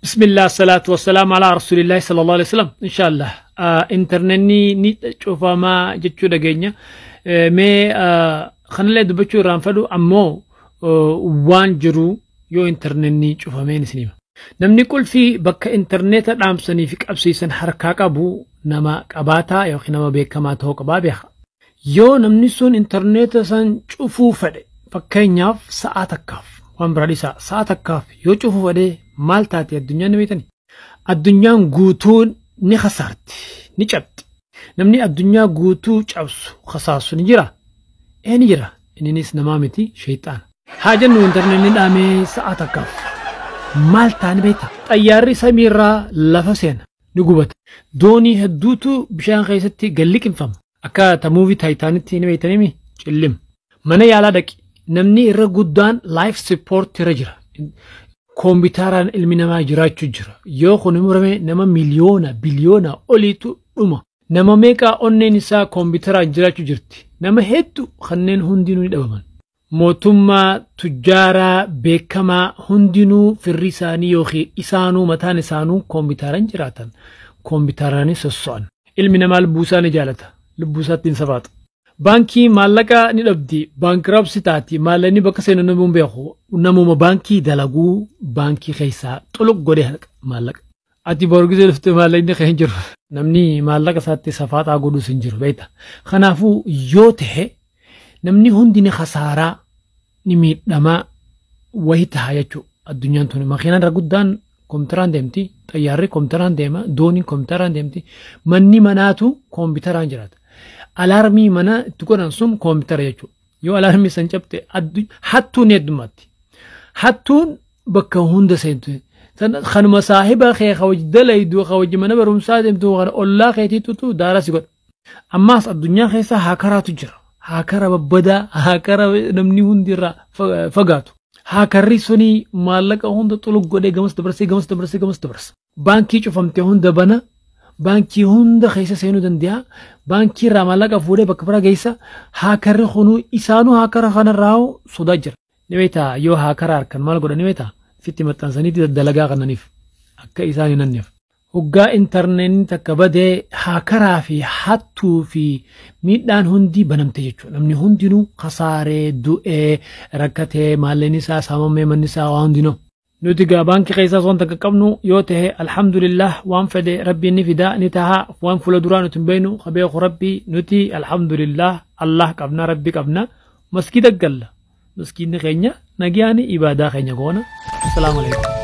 Bismillah, salaatu wassalaam ala rasuulillahi sallallahu alaihi wasallam. Inshallah internetni ni cufamaa jechuu dhageenya. Mee kanallee dubbachuu irraan fedhu ammoo waan jiru yoo internetni cufameen isin hima. Namni qulfii bakka intarneeta dhaamsanii fi qabsiisan harkaa qabu nama qabaataa yookiin nama beekamaa ta'uu qabaa beeka. Yoo namni sun intarneeta san cufuu fedhe, fakkeenyaaf sa'a takkaaf, waan biraa dhiisaa, sa'a takkaaf yoo cufuu fedhe maal taate addunyaan ni beektani? Addunyaan guutuun ni kasaarti, ni cabdi. Namni addunyaa guutuu cabsu kasaasu ni jira? Ee, ni jira. Inninis namaa miti, sheexaana. Haa jennu intarneetni dhaamee sa'a takkaaf. Maal taani beektaa? Xayyaarri samiirraa lafa seena ni gubata. Doonii hedduutu bishaan keessatti gad liqimfama. Akka ta movie Titanitti ni beektanii cillim. Mana yaalaa dhaqi. Namni irra guddaan life support irra jira. Koompiitaraan ilmi namaa jiraachuu jira. Yoo kun murame nama miliyoona biliyoona oliitu dhuma. Nama meeqaa onneen isaa koompiitaraan jiraachuu jirti. Nama hedduu kanneen hundinuu ni dhabaman. Mootummaa tujjaaraa beekamaa hundinuu firri isaanii yookiin isaanuu mataan isaanuu koompiitaraan jiraatan. Koompiitaraanis sosso'an. Ilmi namaa lubbuu isaa ni jaalata. Lubbuu isaatti hin safaatu. Baankii maallaqa ni dhabdi. Bankruptcy taati. Maallaqni bakka seenu namni hin beeku. Namuma baankii dalaguu baankii keessaa xuluq godhee haqa maallaqa. Ati boru gisee dhuftee maallaqni kee hin jiru. Namni maallaqa isaatti safaaxaa godhuus hin jiru beekta. Kanaafuu yoo ta'e namni hundi ni khasaaraa, ni miidhamaa wahi ta'a jechuudha. Addunyaan tun makiinaan irra guddaan kompiitaraan deemti, xayyaarri kompiitaraan deema, dooniin kompiitaraan deemti, manni manaatu kompiitaraan jiraata. Alaarmii mana itti godhan sun kompiitara jechuudha. Yoo alaarmii san cabte hattuun ni heddummaatti. Hattuun bakka hunda seentu. Kanuma saahiba kee ka wajji dalaydu, ka wajji mana barumsaa deemtu, kana ollaa keetiitutu daara si godha. Ammaas addunyaa keessa haakaraatu jira. Haakara babbadaa, haakara namni hundi irraa fagaatu. Haakarri suni maallaqa hunda xulug godhee gamas dabarsee, gamas dabarsee, gamas dabarsa. Baankii cufamte hunda bana, baankii hunda keessa seenuu danda'a. Baankii irraa maallaqa fuudhee bakka biraa geessa. Haakarri kunuu isaanuu haakara kanarraa sodaa jira. Ni beektaa, yoo haakara harkan maal godhan ni beektaa? Fitti maxxansaniitti dalagaa kananiif akka isaan hin hanneef. Hoggaa intarneetni takka badee haakaraa fi hattuu fi miidhaan hundi banamte jechuudha. Namni hundinuu kasaaree, du'ee, rakkatee, maallaqni isaa saamamee, manni isaa waa hundinuu. Nuti gaa baankii keessaas wanta akka qabnu yoo ta'e, alhamdulillah, waan fedhe rabbiin ni fidaa ni taha. Waan fuula duraa nuti hin beeknu, ka beeku rabbii. Nuti alhamdulillah Allah qabna, rabbi qabna, maskiida galla, maskiinni keenya nagyaani ibaadaa keenya goona. Assalaamu alaikum.